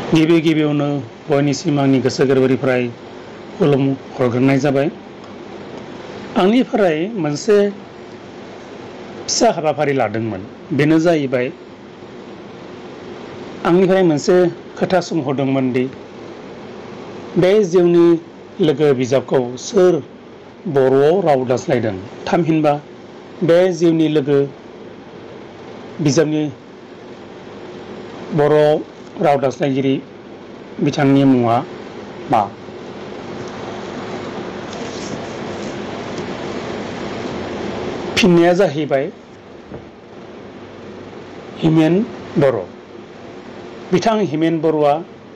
गिबि गिबियावनो बयनिसिम आंनि गोसो गोरबोनिफ्राय खुलुम हरग्रोनाय जाबाय। आंनिफ्राय मोनसे फिसा हाबाफारि लादोंमोन, बेनो जाहैबाय आंनिफ्राय मोनसे खोथा सोंहरदोंमोन दि बे जिउनि लोगो बिजाबखौ सोर बर'आव राव दानस्लायदों? थामहिनबा बे जिउनि लोगो बिजाबनि बर' राव दानस्लायगिरि बिथांनि मुङा मा? फिननाया जाहैबाय हिमेन बर'। बिथां हिमेन बर'आ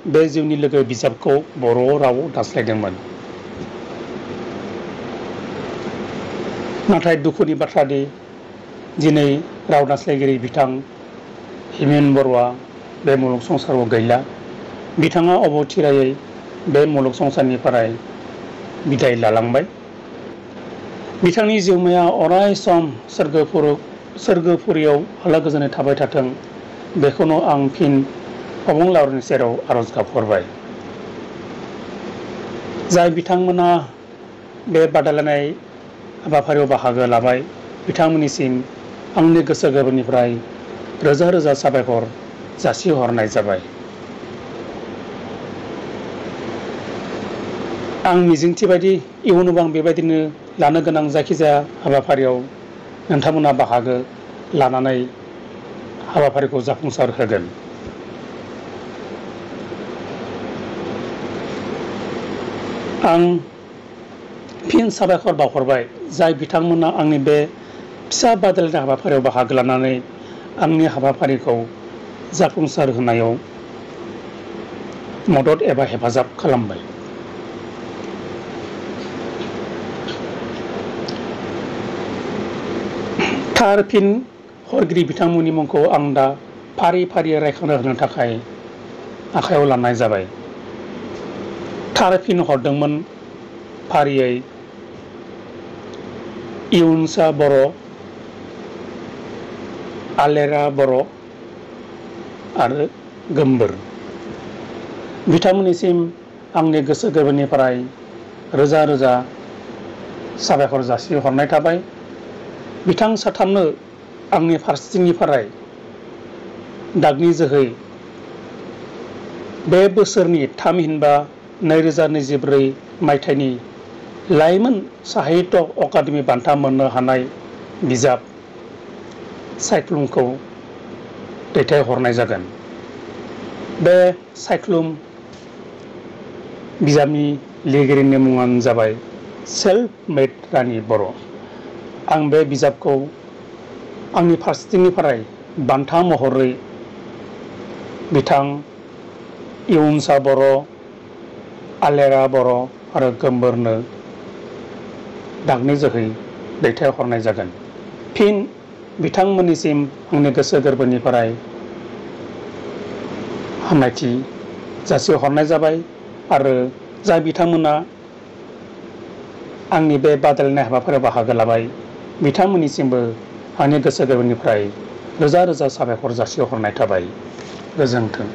बे जिउनि लोगो बिजाबखौ बर' रावाव दानस्लायदोंमोन। नाथाय दुखुनि बाथ्रा दि दिनै राव दानस्लायगिरि बिथां हिमेन बर'आ बे मुलुग संसाराव गैला। बिथाङा अबथिरायै बे मुलुग संसारनिफ्राय बिदाय लालांबाय। बिथांनि जिउमाया अराय सम सोरगोफुरियाव आलो गोजोनै थाबाय थाथों, बेखौनो आं फिन अबंलावरिनि सेराव आरज गाबहरबाय। जाय बिथांमोना बे बादायलायनाय हाबाफारियाव बाहागो लाबाय, बिथांमोननिसिम आंनि गोसो गोरबोनिफ्राय रोजा रोजा साबायखर जासिहरनाय जाबाय। आं मिजिंथिबायदि इयुनावबो आं बेबायदिनो लानो गोनां जायखिजाया हाबाफारियाव नोंथांमोना बाहागो लानानै हाबाफारिखौ जाफुंसार होगोन। आं फिन साबायखर बावहरबाय जाय बिथांमोना आंनि बे फिसा बादायलायनाय हाबाफारियाव बाहागो लानानै आंनि हाबाफारिखौ जाफुंसार होनायाव मदद एबा हेफाजाब खालामबाय। थार फिन हरगिरि बिथांमोननि मुंखौ आं दा फारि फारि रायखांना होनो थाखाय आखायाव लानाय जाबाय। थार फिन हरदोंमोन फारियै इयुनसा बर', आलेरा बर' आरो गोमबोर। बिथांमोननिसिम आंनि गोसो गोरबोनिफ्राय रोजा रोजा साबायखर जासिहरनाय थाबाय। बिथां साथामनो आंनि फारसेथिंनिफ्राय डाकनि जोहै बे बोसोरनि थामहिनबा 2024 मायथाइनि लाइमोन साहित्य अकादेमि बान्था मोननो हानाय बिजाब सायख्लुमखौ दैथायहरनाय जागोन। बे सायख्लुम बिजाबनि लिरगिरिनि मुङानो जाबाय सेल्फ मेड रानि बर'। आं बे बिजाबखौ आंनि फारसेथिंनिफ्राय बान्था महरै बिथां इयुनसा बर', आलेरा बर' आरो गोमबोरनो डाकनि जोहै दैथायहरनाय जागोन। फिन बिथांमोननिसिम आंनि गोसो गोरबोनिफ्राय हामलायथि जासिहरनाय जाबाय आरो जाय बिथांमोना आंनि बे बादायलायनाय हाबाफारियाव बाहागो लाबाय, बिथांमोननिसिमबो आंनि गोसो गोरबोनिफ्राय रोजा रोजा साबायखर जासिहरनाय थाबाय। गोजोन्थों।